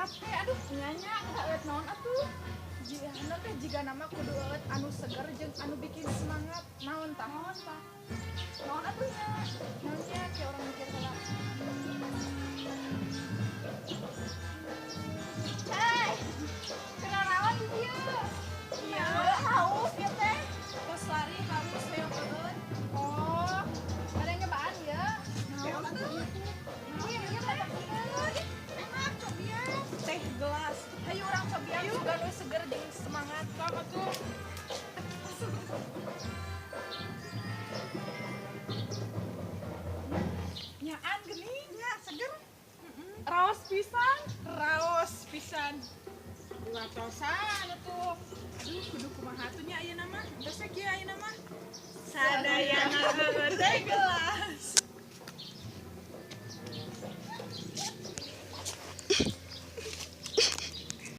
Capek, aduh. Nya nya, kudu eueut naon atuh? Jigana teh jiga nama kudu eueut anu seger jeung anu bikin semangat. Naon tah? Naon tah? Naon atuh nya? Naonnya kayak orang mikir heula. Hei. Kenanaon di dieu? Iya. Haus ya teh. Tos lari harus hoyong eueut. Oh, ada yang nyobaan ya? Naon atuh? Iya, iya, banyak seger. Enak cobian. Teh gelas. Hayu urang cobian sugan we seger jeung semangat. Sok atuh. Nyaan geuning Nya seger. Raos pisan, raos pisan. Watosan atuh. Aduh, kudu kumaha atuh nya ayeuna mah. Geus we kieu ayeuna mah. Sadayana teh gelas.